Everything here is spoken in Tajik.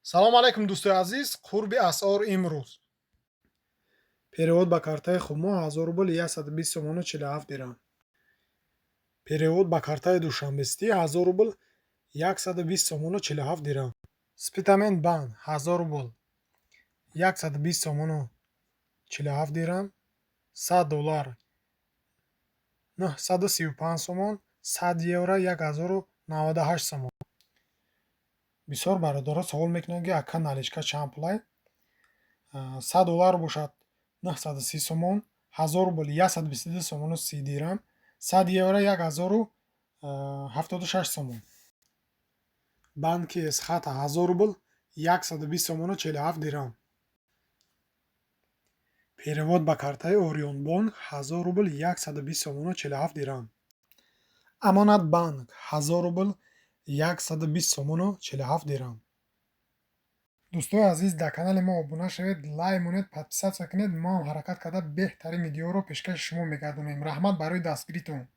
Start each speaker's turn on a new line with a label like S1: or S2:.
S1: Салом алайкум, дӯстои азиз. Қурби асъор имрӯз: перевод ба картаи Хумо 1000 рубл 120 сомону 47 дирам, перевод ба картаи Душанбеситӣ 1000 рубл 120 сомону 47 дирам, Спитамен банк 1000 рубл 120 сомону 47 дирам, 100 доллар 935 сомон, 100 евро 1098 сомон. Бисёр бародаро савол мекунанд, ки ака, наличка чанд пулай? 100 доллар бошад 930 сомон, 1000 рубл 122 сомону 30 дирам, 100 евро 1076 сомон. Банки Эсхата 1000 рубл 120 сомону 47 дирам, перевод ба картаи Орионбонк 1000 рубл 120 сомону 47 дирам, Амонатбанк 1000 рубл 120 сомону 47 дирам. Дӯстои азиз, дар канали мо обуна шавед, лайк монед, подписаться кунед. Мо ҳам ҳаракат карда, беҳтарин видеоро пешкаши шумо мегардонем. Раҳмат барои дастгиритон.